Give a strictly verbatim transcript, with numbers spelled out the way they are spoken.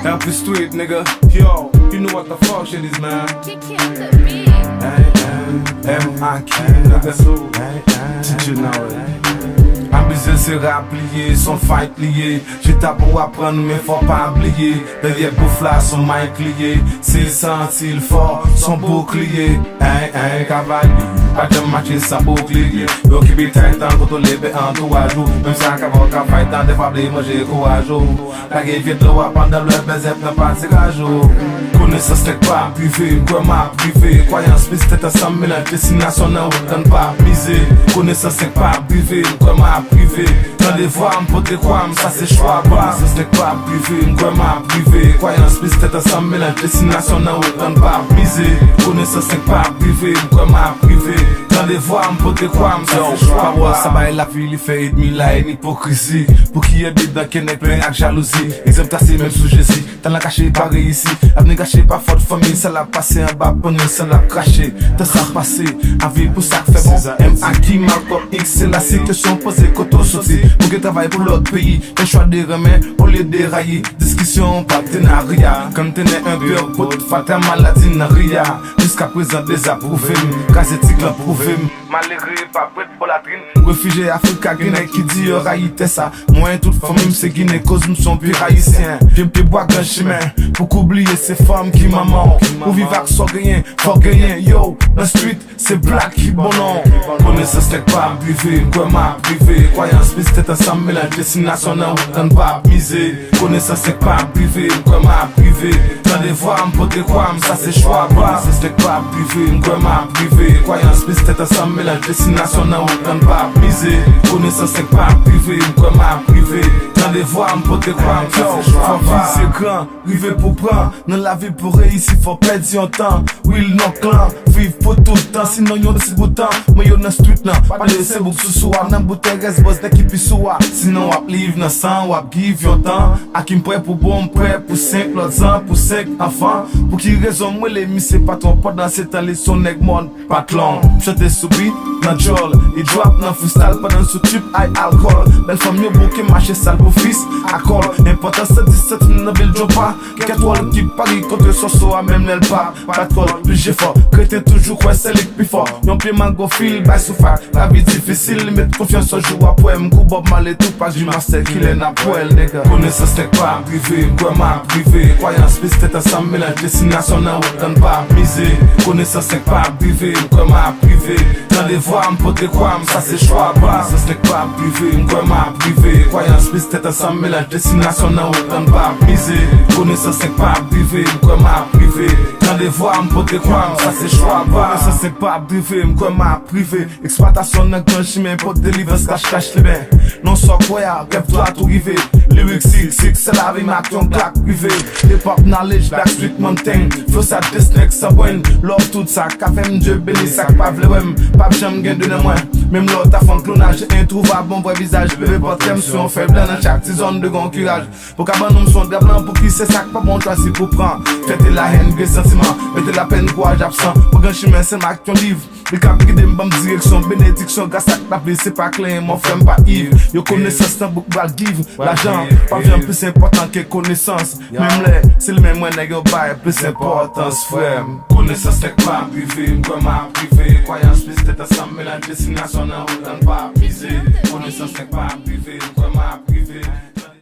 L pi street, nigga. Yo, you know what the fuck shit is, man. Kiki on the beat. Hey, hey, M I Q, nigga. Hey, hey. D J Noel. Anbisyez se rap li ye, se yon fight li ye. Chita pou aprann, men fò pa bliye. Dèyè bouf la, se yon mic li ye. Se santi l fò, se yon boukliye. Hey, hey, kavalye, pa janm mache san boukliye. Yo ki pi tèt an kontwole ben antouraj ou. Menm sa k ap fè w ka fight an, dèfwa bliye manje kouraj ou. Lage vye dlo a pandan lè bèzèp nan pati raj ou. Konesans nèg pa prive, m kwè m ap rive. Kwayans plis tèt ansanm, melanj destinasyon nan wout lan pa mize. Konesans nèg pa prive, m kwè m ap rive. Tande vwa m, pote kwa m, sa se chwa pa. Konesans nèg pa prive, m kwè m ap rive. Kwayans plis tèt ansanm, melanj destinasyon nan wout lan pa mize. Konesans nèg pa prive, m kwè m ap rive. Tande vwa m, pote kwa m, sa se chwa pa. Pawòl sa bay lavi, li fè ènmi la, ènmi ipokrizi. Pou ki ènmi dan ke nèg plen ak jalouzi. Egzanp trase menm sou Jezi. Talan kache pa reyisi. Avni gache pa fòt fanmi. Sa l ap pase anba ponyèl san l ap krache. Tan sa pase, avi pou sa k fè bon. M A K Malcolm X, se la si kesyon poze kote w soti. Pou gen travay pou lòt peyi. Fè chwa de renmen olye de rayi. Diskisyon pa tenarya. Kan tene enpè pot fatra maladi nan ri a. Jiskaprezan dezapwouve m. Kraze tig lan pwouve m. Malere pa prèt bò latrin. Refijye Afrik a Ginen ki di yo rayi tè sa. Mwen tout fanmi m se Ginen koz m se yon pye ayisyen. Pye pye bwa gran chimen. Pou k oubliye se fanm ki manman w. Pou viv ak sa w genyen, fò w genyen. Yo, nan street, se black ki bon non. Konesans nèg pa prive, m kwè m ap rive. Kwayans plis tèt ansanm, melanj destinasyon nan wout lan pa mize. Konesans nèg pa prive, m kwè m ap rive. Tande vwa m, pote kwa m, sa se chwa pa. Konesans nèg pa prive, m kwè m ap rive. Kwayans plis tèt ansanm, melanj destinasyon nan wout lan pa mize. Konesans nèg pa prive, m kwè m ap rive. Tande vwa m, pote kwa m, sa se chwa pa. Fò vize gran, rive pou pran. Nan lavi pou reyisi, fò pèdi yon tan. Wi l non klan, viv pou tout tan. Sinon yon ti bout tan, mwen yo nan street lan. Pa de se bouk sousou a nan bout terès bòz nèg ki pi sou a. Sinon w ap live nan san, w ap give yon tan. Akim prè pou bon, m prè pou senk lòt zan, pou senk anfan. Pou ki rezon m rele misye patwon pandan se tan li se yon nèg mòn? Patwon, m chante sou beat, nan djòl. Li drop nan freestyle pandan l sou trip ay alkòl. Bèl fanm yo bouke mache sal pou fis akòl. Enpòtans sa di santi m nan vil djopa. Kèt wòl ki pari kontre soso a menm lè l pa. Patwon, plis jefò. Kreten toujou kwè se li k pi fò. Yon pye mango fil bay sou fak. Lavi difisil, met konfyans yon jou w ap wè m. Kou Bob Marley, Tupac, G-Master, kilè n ap wè l, nèg. Konesans nèg pa prive, m kwè m ap rive. Kwayans plis tèt ansanm, melanj destinasyon nan wout lan pa mize. Konesans nèg pa prive, m kwè m ap rive. Tande vwa m, pote kwa m, sa se chwa pa. Konesans nèg pa prive, m kwè m ap rive. Kwayans plis tèt ansanm, melanj destinasyon nan wout lan pa mize. Konesans nèg pa prive, m kwè m ap rive. Tande vwa m, pote kwa m, sa se chwa pa. Konesans nèg pa prive, m kwè m ap rive. Eksplwatasyon nan gran chimen, pot delivrans kach kach liben. Non sa w kwè a, rèv dwa tou rive. Lirik sik sik, se lavi m ak yon klak prive. Hip hop knowledge, Black Street Mountain. Flow sa dis nèg san bwenn. Love tout sa, ka fè m Dye beni sa k pa vle wè m. P ap janm gen de nan mwen. Menm lè w ta fè yon klonaj entwouvab, yon vrè vizaj bebe pòtre m sou yon fèy blan nan chak ti zòn de gon kiraj. Pou ka ban nou m son drap blan, pou ki se sa k pa bon chwazi pou pran. Fè te lahèn, vye santiman, mete lapèn, kouraj absan. Pou gran chimen, se m ak yon liv. Li k ap gide m, ban m direksyon, benediksyon, gras ak lapli, se pa kle, mon frè m pa Iv. Yo konesans nan bouk bal give, lajan pa vyan plis enpòtan ke konesans. Menm lè, se li menm mwen nèg yo bay plis enpòtans, frè m. Konesans nèg pa prive, m kwè m ap rive. Kwayans plis tèt ansanm, melanj destinasyon nan wout lan pa mize. Konesans nèg pa prive, m kwè m ap rive.